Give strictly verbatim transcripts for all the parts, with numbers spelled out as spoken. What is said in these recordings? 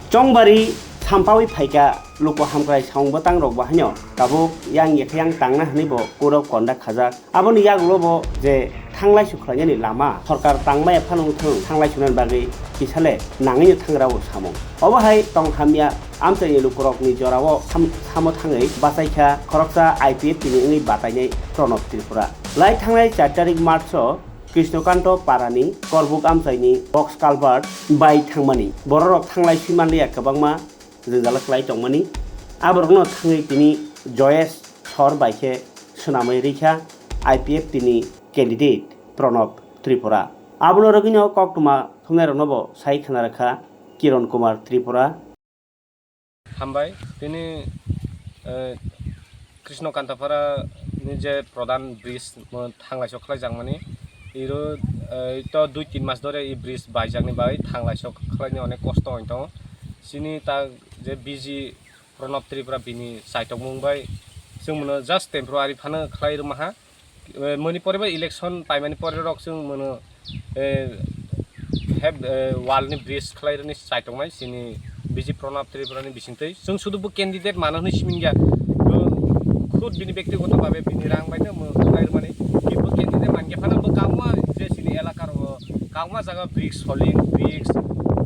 Chongbari sampawi phaikha luku hamkrai saung bwtang rok bo haino tabuk yang yakhe yang tangna hwnwi bo code of conduct khajak. Aboni yagulo bo je thanglai sukhlainani lama sorkar tangmaya phano wngthung, thanglai sunani bagwi kisale nangwino thangrao samung. Obo hai tong hamya amchaini lukurokni jorao sam-, samo thangwi bachaikha khoroksa I P F T ni wngwi batainai Pranab Tripura. Lai thangnai char tarik March o Krishnakanto Parani Korbuk amchaini box culvert bai thangmani bororok thanglai swi manliya kwbangma jwngjal khlai tongmani. Aborokno thangwi tini Joyesh Sor bai khe swnamwi rikha I P F T ni candidate Pranab Tripura. Abono rwgwino koktwma thumnairokno bo sai khna rwkha Kiron Kumar Tripura. Hambai, tini, eh, Krishno Kantapara ni je pradhan bridge mo thanglai sok khlai jakmani. Iro, eh, to dui tin mas dhore i bridge baijakni bai thanglai sok khlaini onek kosto oi tongo. Chini ta je B G Pranab Tripura bini chaitokmung bai chwng mono just temporary phano khlai rwmaha. Eh, moni pore bai election paimani pore rok chwng mono, eh, heb, eh, wall ni bridge khlai rwni chaitoknai chini B G Pranab Tripura ni bisingtwi. Chwng sudu bo candidate mano hwnwi simingya. Bo khud bini bektigoto bhabe bini rang bai no mo khlai rwmani. Bo candidate mankhe phano bo kangma je chini elaka rogo kangma jaga bricks, holing bricks,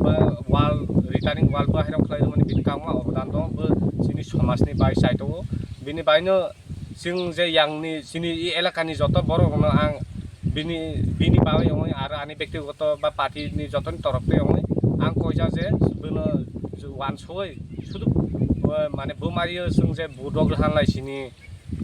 ba wall, returning wall bo hairok khlai rwmani bini kangma obodan tongo. Bo chini somajni bai chaitongo. Bini baino chwng je yangni chini i elakani joto borok rokno ang bini, bini bagwi wngwi aro ani bektigoto ba party ni jotoni torop twi wngwi ang koijak je bono wansugwi sudu, eh, mane bo mario chwng je budok rwkha lai chini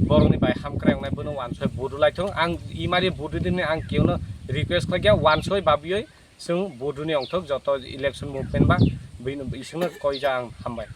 borokni bai hamkrai wngnai bono wansugwi budu laithung. Ang i mari budu dini ang kewno request khlaikha wansugwi babiyoi chwng buduni ongthok joto election movement ba bini bisingno koijak ang hambai.